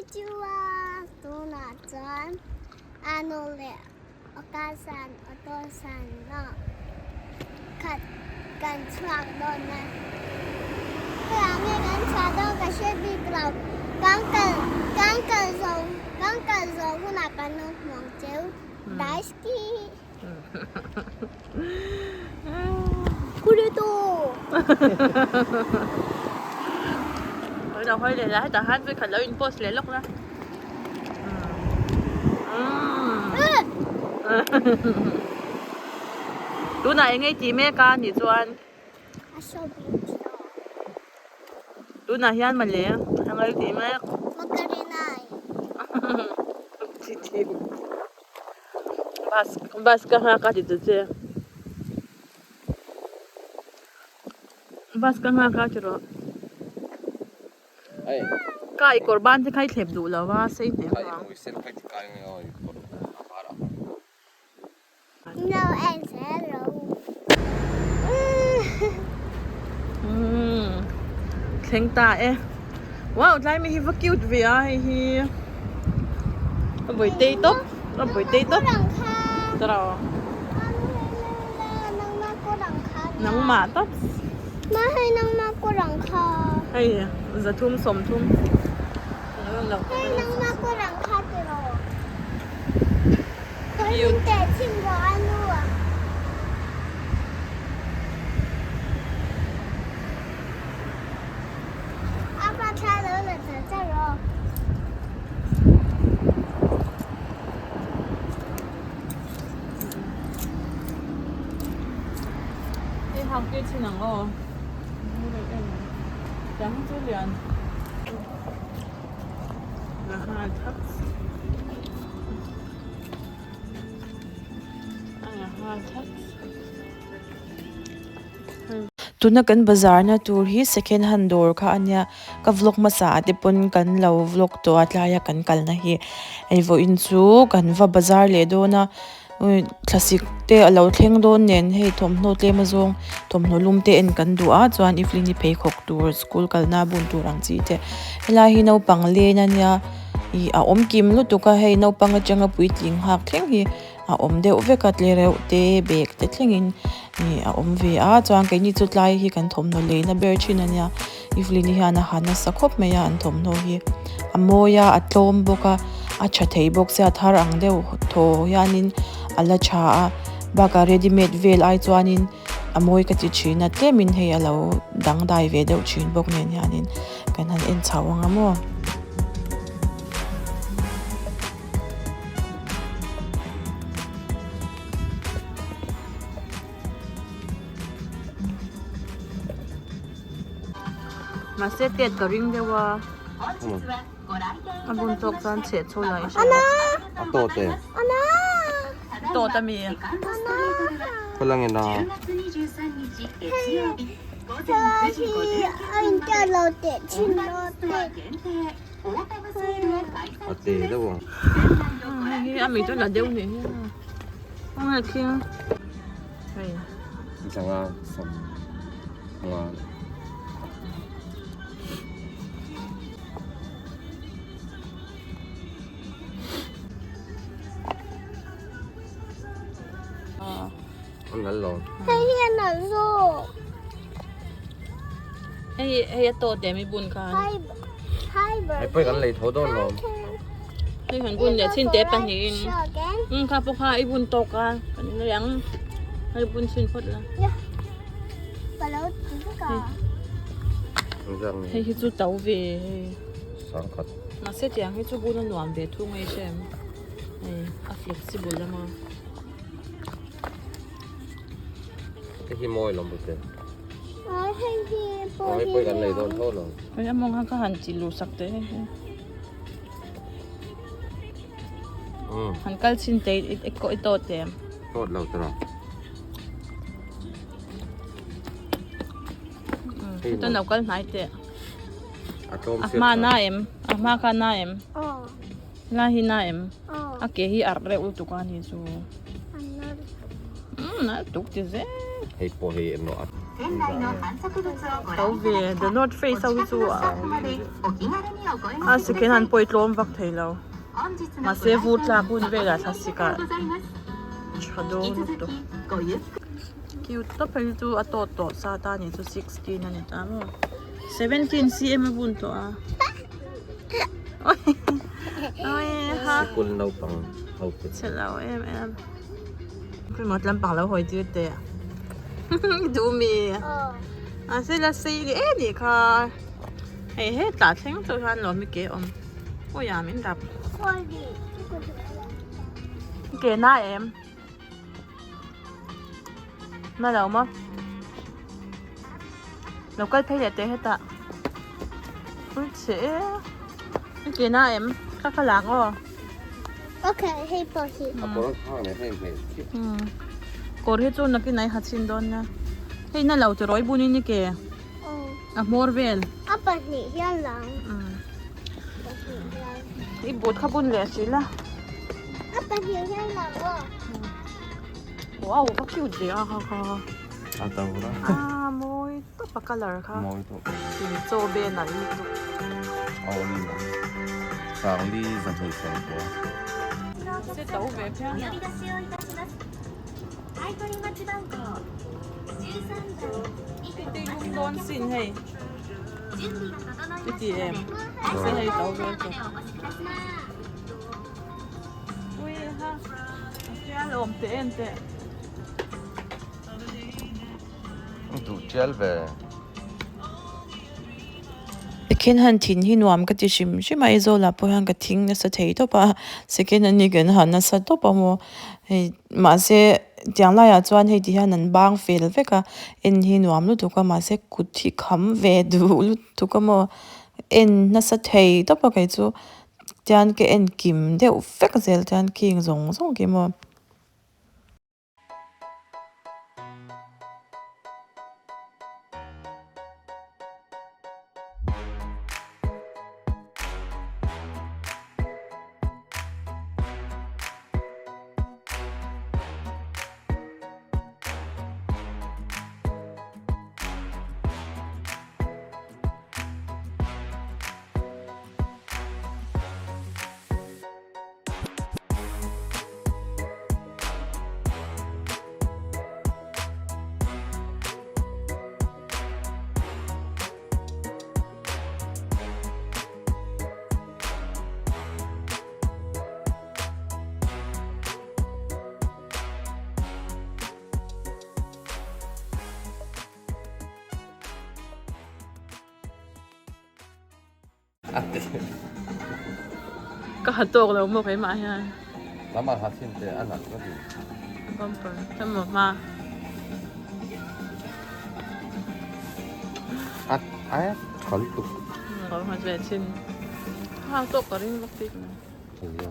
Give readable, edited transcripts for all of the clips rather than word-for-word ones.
Konnichiwa tunah chuan anu leh Okasan Otosan khat kan chhuak dawn a, hetiang nge kan chhuah dawn ka hre bik lo, kan kal kan kal zawh kan kal zawh hunah kan lo hmu ang cheu Daisuki. Kureto. Hoi lo hoi leh la hetah khan vawikhat lo in post leh lawk la. Tunah eng ei tih mek a nih chuan tunah hian mawle eng ei tih mek bus bus ka nghak a ti ta che bus ka nghak a ti rawh. Ka i kawr ban te kha i thlep duh lo a sei hnem ang. Thleng ta e. Wow tlai mi hi va cute ve a hei hi. A vawi tei tawp a vawi tei tawp. Taraw. Nangmah tawp. Hei zathum sawmthum. Hei hak tir chin ang aw tiang hi chu lian la nghal thak a la nghal thak. Tuna kan bazar na tur hi second hand dawr kha a nia ka vlog hmasa ah te pawn kan lo vlog tawh a tlai a kan kalna hi hei vawiin chu kan va bazar leh dawn a thlasik te a lo thleng dawn nen hei thawmhnaw tlem a zawng thawmhnaw lum te en kan duh a chuan evelyn i pheikhawk tur school kalna bun tur ang chi te helai hi naupang len a nia ih a awm kim lutuk a hei naupang atanga puitling nghak thleng hi. a awm deuh vek a tlereuh te bag te thlengin ih a awm ve a chuan keini chu tlai hi kan thawmhnaw leina ber thin a nia Evelyn-i hian a ha nasa khawp mai a an thawmhnaw hi a mawi a a tlawm bawk a a tha thei bawk sia a thar ang deuh thaw hianin a la tha a bakah ready made vel ai chuanin a mawi ka ti thin a tlemin hei a lo dangdai ve deuh thin bawk nen hianin kan han en chho ang a maw. Mahse tet ka ring deuh a a bun tawk chuan chheh chho lah i hria a tawt e tawt ami khawlangin a A te deuh ang. Hei hi a mi chu la deuh nih hi a nge thing hei. Zanga sam nga. An nal lo. Hei hi a nal zawk. Hei hei a tawt em i bun khan. Hei pawh kan lei tho dawn lo. Hei kan bun leh chin te pahnihin. Um kha pawh kha i bun tawk a kan lei ang. Hei bun chhin phawt la. Hei hi chu to ve hei. Sangkhat. Mahse tiang hi chu bun a nuam ve thung ei hrem. Hei a flexible lama. Hei hi mawi lawm bute. Hei pawh kan lei dawn tho lo. Hei a mawng kha ka han chi luh sak teh hei hi. Han kal chhin teh i i tawt em? Tawt lo tawh. Chuan lo kal hnai teh. A hma na em? A hma kha na em? Lai hi na em? A ke hi arh reuh lutuk a ni chu. Umm nal tuk ti zel. Hei pawh hei emaw a. To ve The North Face ho hi chu a second hand pawh hi tlawm vak thei lo mahse vur tlak hun velah thlasik ah tha dawn lutuk cute tawp phei hi chu a tawt tawh sa ta a nih chu 16 a ni ta maw 17 cm a bun tawh a Sikul naupang ho te chhe lo em em. Kawimawt lampang lo hawi tir teh duh mi a se la sei leh e nih kha hei hetah thleng chu hian lawm hi ke awm awi a min rap ke na em na lo maw lo kal phei leh teh hetah ui chhe e ke na em kha kha lak aw. Okay, hei pawh hi. A kawr hang leh hei hmel chiah. Kawr hi chu nakin ai ha chhin dawn nia. Hei na lo chu rawi bun in i ke. A hmawr vel. A pahnih hian lang. I but kha bun leh si la. A pahnih hian lang aw. Wow, ka cute ve a kha kha. A to ra. A mawi tawp a colour kha. Mawi tawp. In chaw be nalh lutuk. Aw ni lo. Sangli zahnih sawmpua. Se to ve phian a. Tui lum dawn sin hei. I ti em? Se hei to ve tawp. Ui ha. A tial awm teh en teh. Duh tial ve. Second hand thin hi nuam ka ti hrim hrim a, Aizawlah pawh hian ka thing nasa thei tawp a, second hand hi kan ha nasa tawp a maw hei mahse tiang laiah chuan hei ti hian an bang fel vek a en hi nuam lutuk a mahse kut hi kham ve duh lutuk a maw en nasa thei tawp a kei chu tian ka en kim deuh vek zel chuan khing zawng zawng khi maw. Ka ha tawk lo maw keimah hian. Lamah ha thin teh a nat ka ti. Bumper emaw hma. A a tha lutuk. Ka ha ve thin. Ka ha tawk ka ring vak bik lo.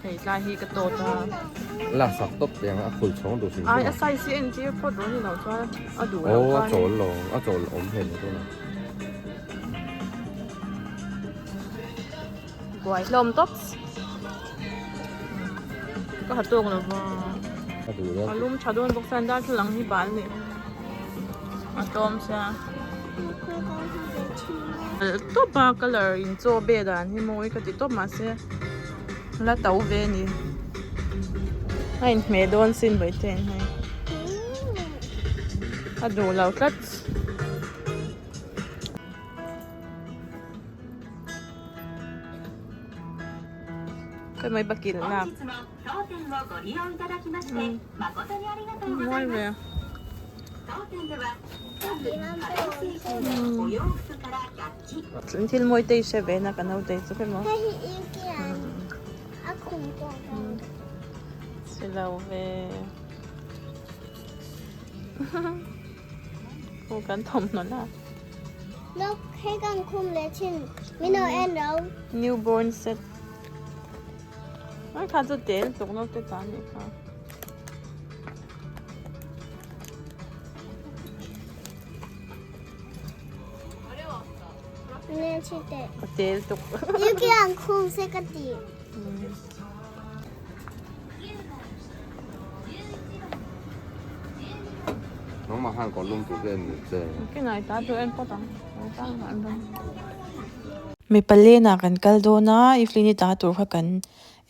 Hei tlai hi ka tawt a. La sak tawp teh ang a khul chhawng duh hrim hrim. Ai a size hi en tir phawt dawn ni lo chuan a duh lo chuan. Aw a chawl lo a chawl awm hle lo dawn a. Buai hlawm tawp. Ka ha tawk lo va. A duh dawn. A lum tha dawn bawk chuan darthlalang hi bal nih a tlawm sia. Tawp a colour in chaw be dan hi mawi ka ti tawp mahse la to ve a ni a inhmeh dawn sin vawi te hei a duh lo tlat. Khawi mai bakil lak mawi ve thil mawi te i hre ve na ka naute chu khawi maw si lo ve aw kan thawmhnaw lak newborn set. Ai kha chu tel tluk no te ta ni kha. A tel tuk. Yuki an khum se ka ti. Nangmah khan kawr lum tur te en ni che. Kinai ta chu en phawt ang. Mipa lenah kan kal dawn a, Evelyn-i ta tur kha kan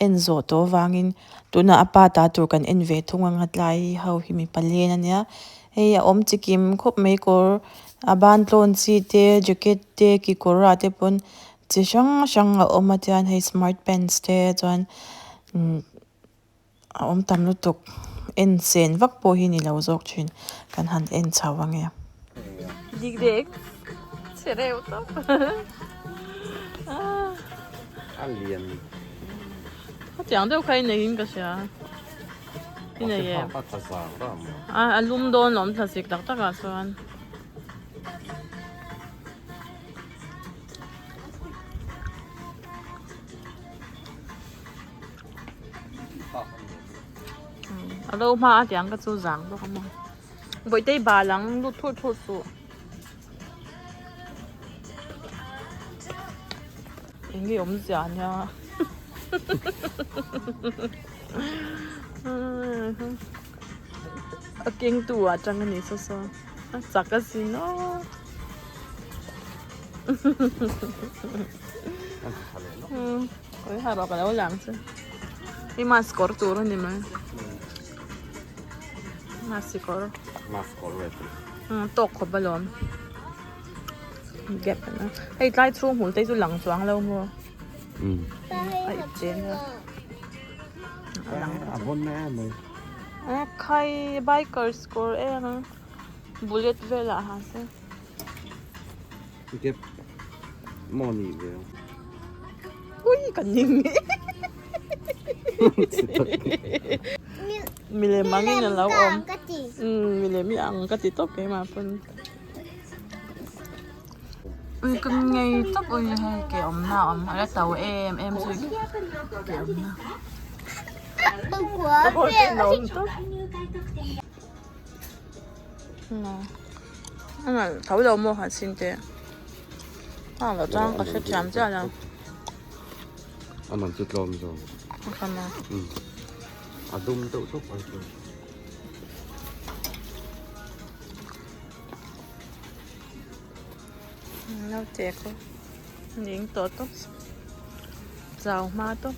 en zawh tawh avangin tunah a pa ta tur kan en ve thung ang a tlai ho hi mipa len a nia. Hei a awm chikim khawp mai kawr a ban tlawn chi te jacket te kekawr ah te pawn chi hrang hrang a awm a chuan hei smart pants te chuan umm a awm tam lutuk en sen vak pawh hi ni lo zawk thin kan han en chho ang e. Dik dek chhe reuh tawp a lian hetiang deuh kha i nei in ka hria i nei em a a lum dawn lawm thlasik tak tak ah chuan. A lo hma a tiang ka chu zang bawk a maw bawihte bal ang lut thur thur suh eng nge awmzia nia a keng tu ah tang a ni saw saw a chak asin aw. Ui ha rawh ka lo lang chu i mask kawr tur a ni mai mask kawr mask kawr ve chu tawk khawp alawm gap a nia hei tlai chhung hmul te chu lang chuang lo maw a ip chen a a vawn na em mai a khai bikers kawr em a bullet velah ha se. Gap maw ni ve ang. Ui ka ning Milem angin a lo awm. Milem i ang ka ti tawp keimah pawn. Ui ka ngei tawp ui hei ke awmna a awm a la to em em zui ke awmna. Ka pawh hi a awm tawp. A tho lo maw han sin te a lo chuan ka hre thiam chiah lo a man chu tlawm zawng a tlawm a a dum deuh tawp ai chuan naute khaw ning tawh tawp chau hma tawp.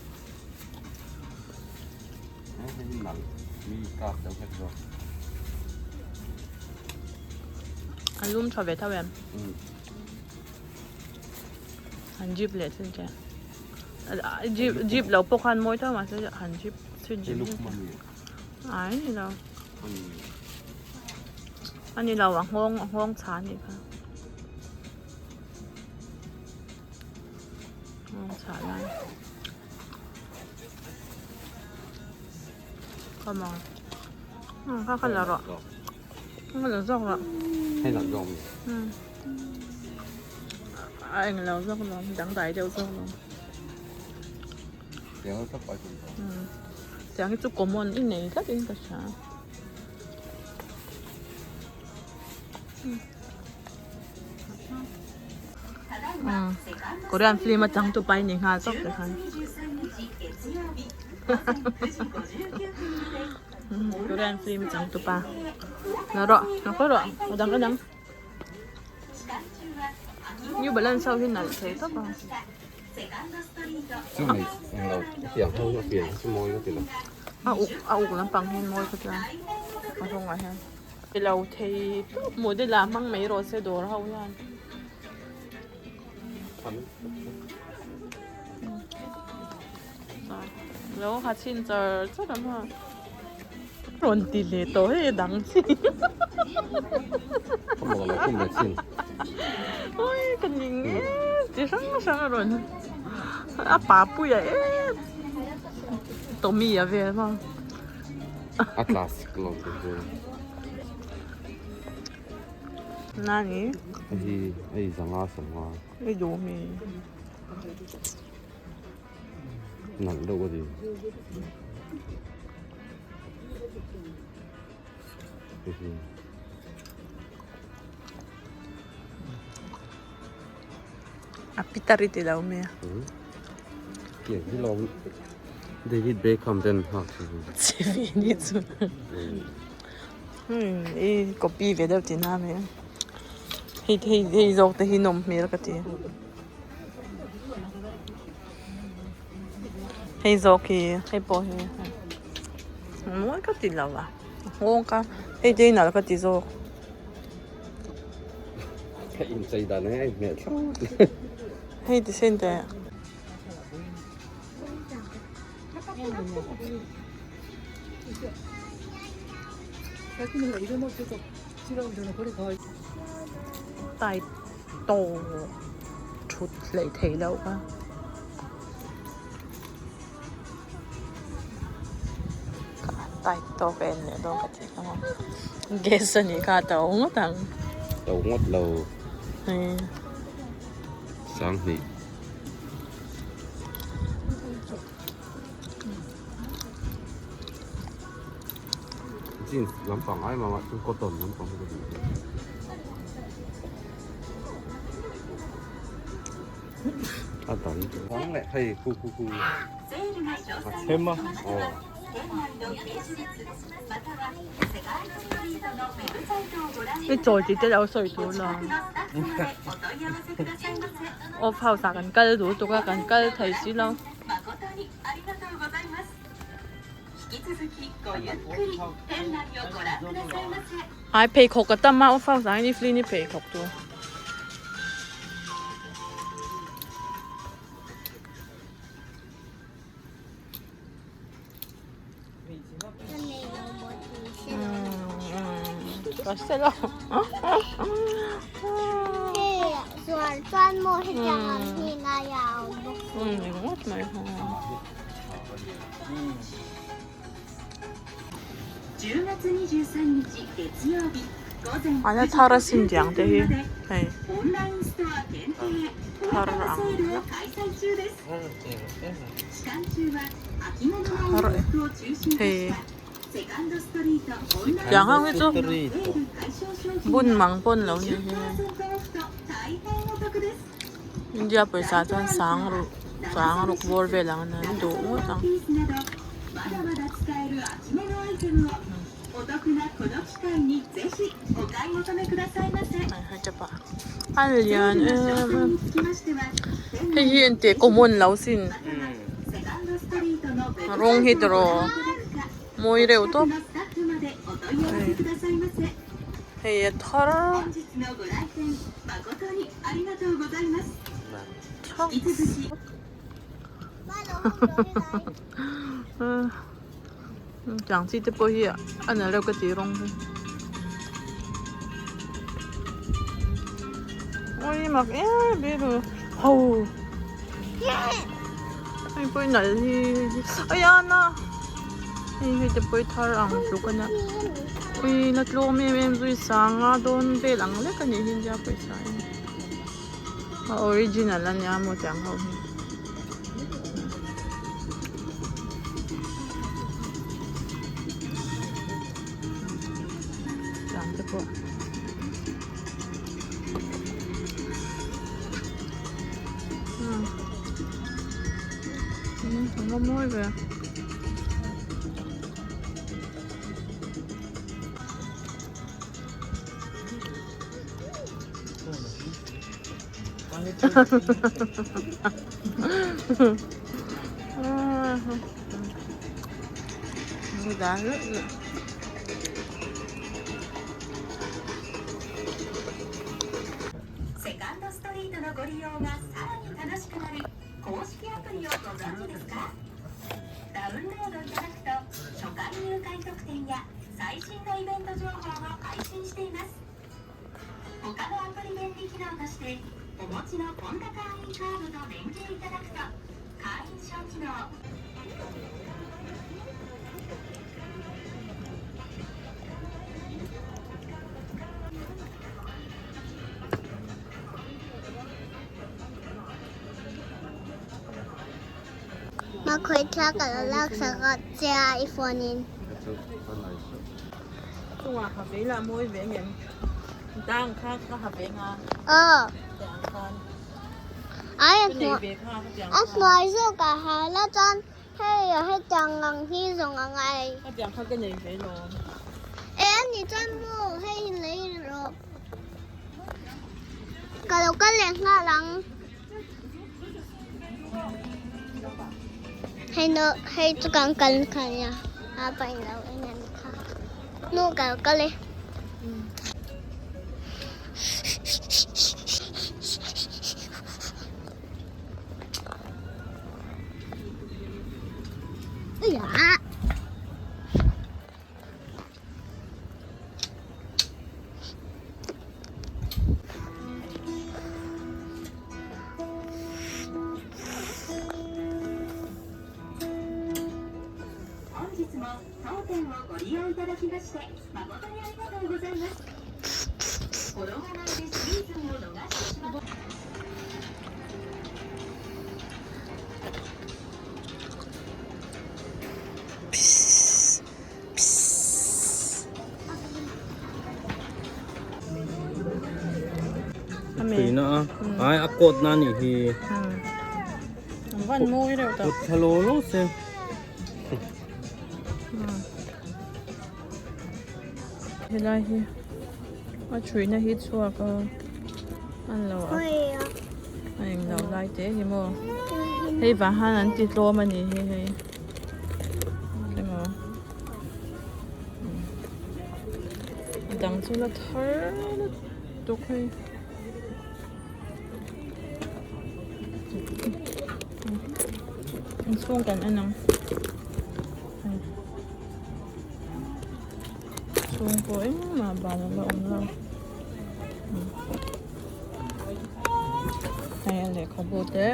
A lum tha ve tho em? Han jeep leh chin che. Jeep jeep lo pawh khan mawi tho mahse han jeep chhin chin ai ni lo. Ani lo a nghawng a nghawng chha a nih kha. Nghawng chha lai. Come on. Kha kha la rawh. Kha la zawk rawh. Hei la zawk mi. A eng lo zawk lo, dangdai deuh zawk lo. Tiang hi thlap ai tum tawh. Tiang hi chu common i nei tlat in ka hria. Korean film a chang tu pa hi ni nghal tawp te khan Korean film a chang tu pa la rawh la khawi rawh a dang a dang New Balance ho hi nalh thei tawp a. Chu mi englo tiang ho hi a pian hi chu mawi ka ti lo. A uk a uk lampang hian mawi ka ti a a rawngah hian. Ti lo thei tawp model ah hmang mai rawh se dawr ho hian. Lo ha chhin char char ang a. Rawn ti leh tawh hei a dang chi. Ui ka ning e ti hrang hrang a rawn a pa pui a em Tommy a vel maw. A classic lo te chu. Nani? Hei hei zanga sawmnga. I duh mi. Nalh deuh a ni. Hei. A pitar i ti lo mi a. Tiang hi lawm David Beckham ten hak thin. Chi ve ni chu. Hmm i copy ve deuh tihna a ni a hei hei hei zawk te hi nawm hmel ka ti hei zawk hi hei pawh hi mawi ka ti lo a nghawng kha hei te hi nalh ka ti zawk. Ka inchei dan ang a inhmeh thlawt. Hei ti sen teh. Tai to thut hleih theih loh a. Tai to ka en leh dawn ka tih kha maw. Gas a nih kha a to ngawt ang. To ngawt lo. Sanghnih. Jeans lampang ai mah mah chu cotton lampang hi ka duh hle. A dang dang leh hei khu khu khu a chhem a aw. I chawi tih te lo sawi tur lo. Off house ah kan kal duh tuk a kan kal thei si lo. Ai pheikhawk ka tam a off house ah hian i flim i pheikhawk chu. Ka hre lo. Ringawt mai ho. An a thar a sin tiang te hi hei thar ang thar hei tiang ho hi chu bun mang pawn lo ni hi India pawisa chuan sang ruk sang ruk bawr vel ang an duh ngawt ang. A lian em em hei hi engteh common lo sin rawng hi tiraw mawi reuh tawp hei a thar Tiang chi te pawh hi a nalh reuh ka ti rawng hi. Ui mak em em a ho hei pawh hi nalh hi ai a na hei hei te pawh hi thar ang tluk a nia ui la tlawm em em zui sanga dawn vel ang lek a nih hi India pawisa hi a original a nia maw tiang ho hi. Tiang te pawh. A mawi ve. Makhawi thla ka lo lak sak a che a i phone in. Chungah ha ve lah mawi ve ngem. Dang kha ka ha ve nga. Aw. Tiang khan. Ai Ka nei ve kha ka tiang a kha. hnuai zawk ah ha la chuan hei hetiang ang hi zawng a ngai. Ka tiang kha ka nei ve lo. E ani. Ani chuan maw hei lei rawh. Ka lo kal leh nghal ang. Hei no hei chu kan kal kha nia a pa in lo en a ni kha. Nu ka lo kal e. Tuina a ai a coat na nih hi van mawi reuh tak kut thla lo lo se helai hi a thuihna hi chhuak a an lo a a englo lai te hi maw hei vang hian an ti tlawm a ni hi hei emaw a dang chu la thar lutuk hei inchhung kan en ang chhung pawh engmah ban a la awm lo hei a lehkhabu te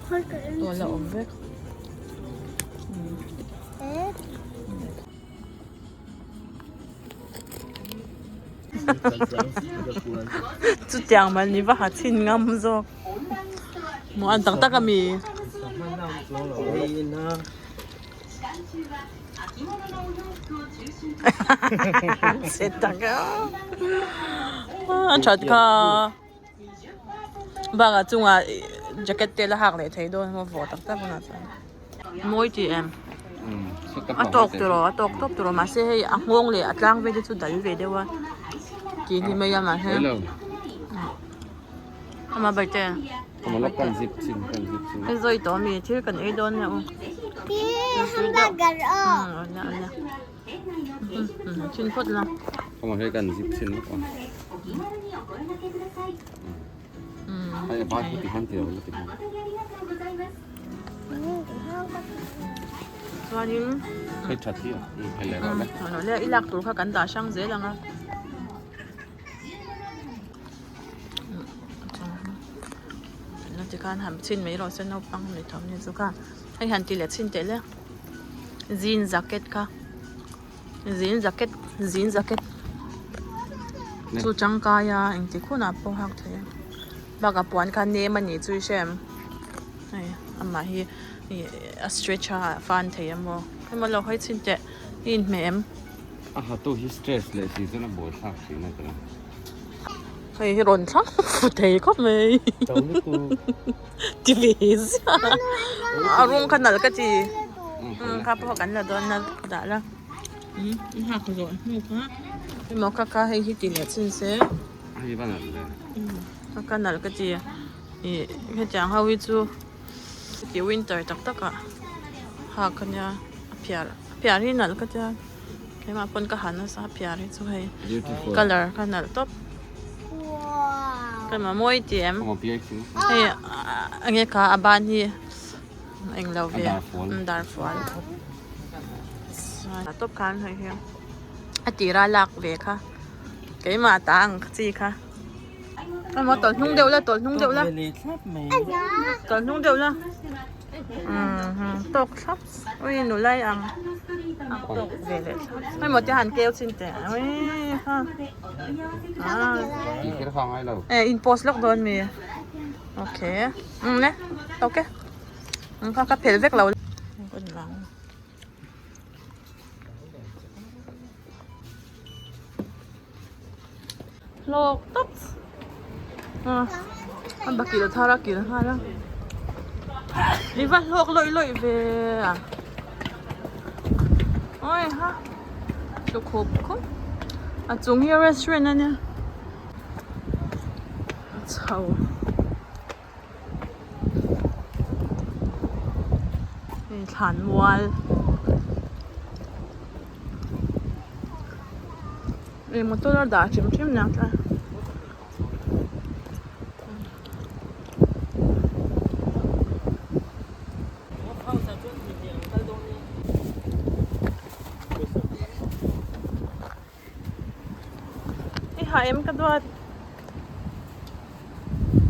pawh a la awm vek. Chutiang man ni va ha chhin ngam zawk maw an tak tak ami se tak a a that kha. Bakah chungah jacket te la hak leh thei dawn emaw vawh tak tak hunah chuan mawi tih em a tawk tawh a tawk tawp tawh mahse hei a nghawng leh a tlang vel te chu dal ve deuh a tih hi mai a mahse ama bai te hei zawi tawh ami thil kan ei dawn nia u chhin phawt la chuanin i lak tur kha kan dah hrang zel ang a tikhan han chhin mai rawh se naupang ni tho ni chu kha hei han ti leh chhin teh le jean jacket kha. Zin jacket zin jacket chu tangkai a engtik hunah pawh hak thei a bakah puan kha nem a nih chu i hre em hei amah hi ih a stretch a fan thei a maw emaw lo hawi chhin teh i inhmeh em. A ha tu hi stress leh si chuan a buai thlak thin a ka la. Hei hi rawn thlang fu thei khawp mai. Ti ve ziah a rawng kha nalh ka ti. Kha pawh kan la dawn a dah la. I hak zawh hnu kha emaw kha kha hei hi ti leh chin se. Hei va nalh ve. Kha kha nalh ka ti. Ih hetiang ho hi chu ti winter tak tak ah hak ania a phiar a phiar hi nalh ka tia. Keimah pawn ka ha nasa a phiar hi chu hei colour kha nalh tawp. Keimah mawi ti em. Hei enge kha a ban hi englo ve dar fual a tawp khan hei hi a tira lak ve kha keimah ta ang chi kha emaw tawlh hnung deuh la tawlh hnung deuh la tawlh hnung deuh la tawk thlap ui nula i ang a tawk ve leh thlap emaw te han keu chin teh ui ha e in post lawk dawn mi. Okay um ne okay um kha ka phel vek lo hlawk tawp a a bakilh thar a kil nghal a i va hlawk lawih lawih ve a awi ha tlu khup khup. A chung hi restaurant a nia a chho hei thlan mual ih motor a dah hrim hrim nia tlai. I hah em ka duat?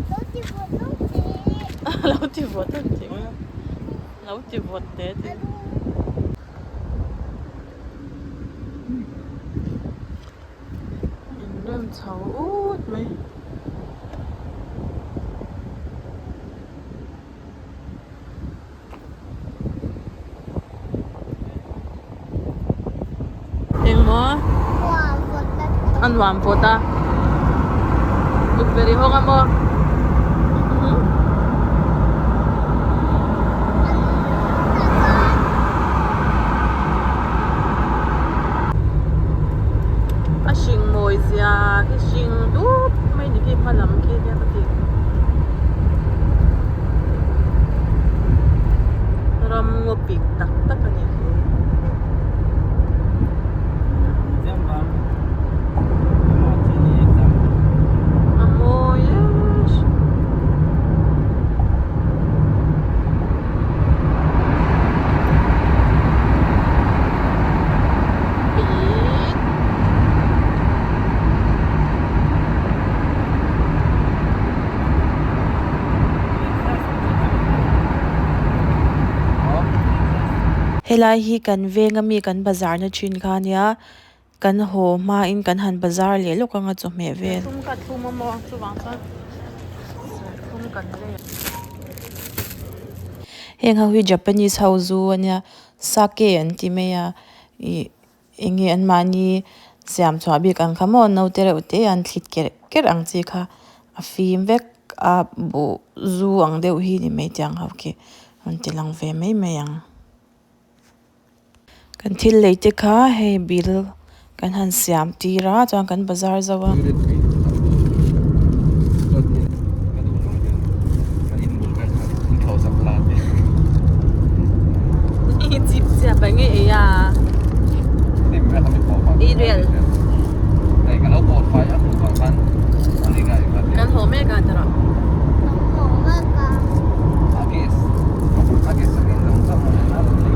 Lo ti vawt lo te. Lo ti vawt lo te. Lo ti vawt te te. In rem chho ut mai. Engmaw? A nuam vawt a. Tukverh i hawng a maw? A hring mawi zia khi hring dup mai ni khi hma lam khi nia ka ti. Ram ngaw pik tak tak a ni hi. A mawi e. Pit. Helai hi kan veng ami kan bazar na thin kha ania kan haw hmain kan han bazar leh lawk anga chawhmeh vel. Serthlum ka thlum a maw chuvang chuan serthlum kan lei a. Heng ho hi Japanese ho zu ania sake an ti mai a ih Eng nge an mahni siam chhuah bik ang kha maw naute reuh te an thlit kerh kerh ang chi kha a fim vek a buh zu ang deuh hi ni mai tiang ho khi rawn ti lang ve mai mai ang. Kan thil lei te kha hei bill kan han siam tir a chuan kan bazar zo a. Kan haw mek a tawrh.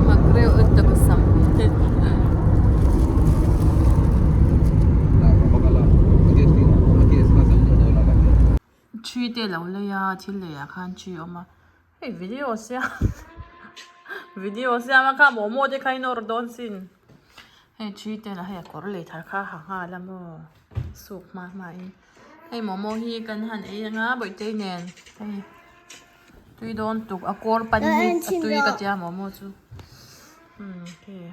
Mak reuh lutuk a sam. Thi te lo lei a thil lei ah khan thi a awm a hei video siam video siam a kha momo te kha in awrh dawn sin hei thi te lah hei a kawr lei thar kha a ha nghal a maw suk hma hma in hei momo hi kan han ei anga bawihte nen hei tui dawn tuk a kawr pan hi a tui ka tia momo chu umm hei.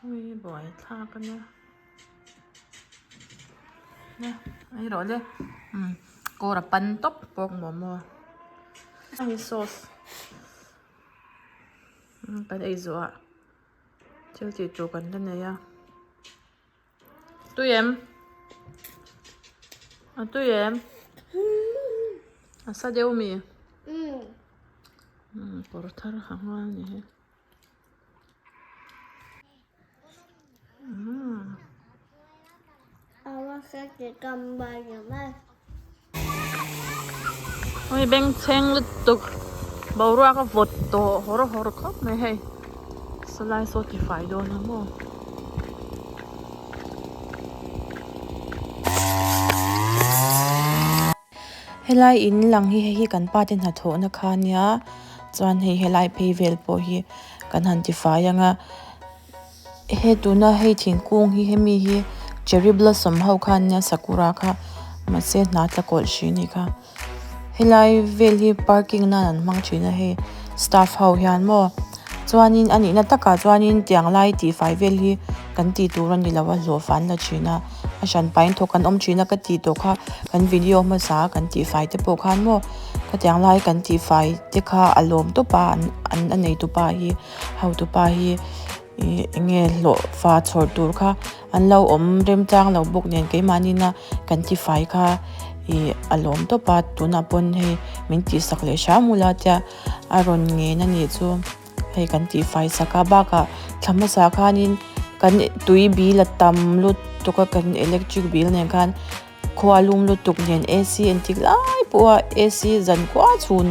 Ui buai thlak a nia nia ei rawh le umm kawr a pan tawp bawk momo hei sauce kan ei zawh ah thil tih tur kan la nei a tui em a tui em a sa deuh mi umm kawr thar ha nghal a ni hi. Hei bengchheng lutuk boruak a vawt tawh hawr hawr khawp mai hei sawlai saw ti fai dawn a maw. Helai in lang hi hei hi kan pa te hnathawhna kha ania chuan hei helai phei vel pawh hi kan han tifai ang a he tuna hei thingkung hi hemi hi cherry blossom ho kha ania sakura kha mahse hna tla kawlh hri a nih kha helai vel hi parking nan an hmang thin a hei staff ho hian maw chuanin a nihna takah chuanin tiang lai tihfai vel hi kan tih tur a ni lo a hlawhfa an la thin a. A hran pahin thawk kan awm thin a ka tih tawh kha kan video hmasa a kan tihfai te pawh khan maw khatiang lai kan tihfai te kha a lawm tawp a an an a nei tupa hi hotu pa hi. Ih eng nge hlawh fa chhawr tur kha an lo awm remchang lo bawk nen keimahni na kan tifai kha ih a lawm tawp a tunah pawn hei min tihsak leh hram ula tia a rawn ngen a nih chu hei kan tihfai sak a bakah thla hmasa khanin kan tui bil a tam lutuk a kan electric bill nen khan khua lum lutuk nen A_C entik lai pawha A_C zan kua chhun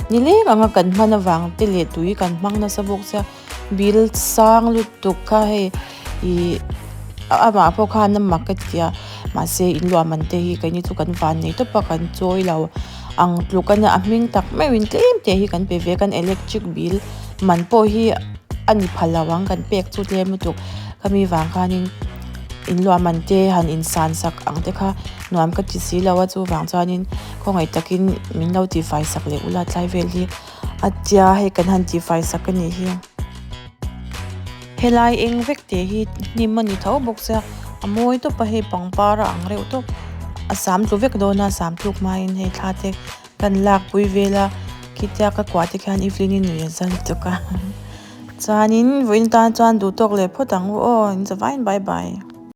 nileng anga kan hman avang te leh tui kan hmang nasa bawk sia bill sang lutuk kha hei ih amah pawh khan a mak ka ti a mahse in luah man te hi keini chu kan van nei tawp a kan chawi lo ang tluk a nia a hming tak meuhin tlem te hi kan pe ve a kan electric bill man pawh hi a ni phal lo ang kan pek chu tlem lutuk khami vang khanin in luah man te han insan sak ang te kha nuam ka ti si lo a chuvang chuanin khawngaih takin min lo tihfai sak leh ula tlai vel hi a tia hei kan han tihfai sak a nih hi. Helai eng vek tih hi hnim a ni tho bawk sia a mawi tawp a hei pangpar a ang reuh tawp a sam tlu vek dawn a sam tluk hmain hei thla te kan lakpui vel a khitia ka kuah te khian Evelyn i nui a zal tuk a chuanin vawiin tan chuan duhtawk leh phawt ang u aw in zavaiin bye bye.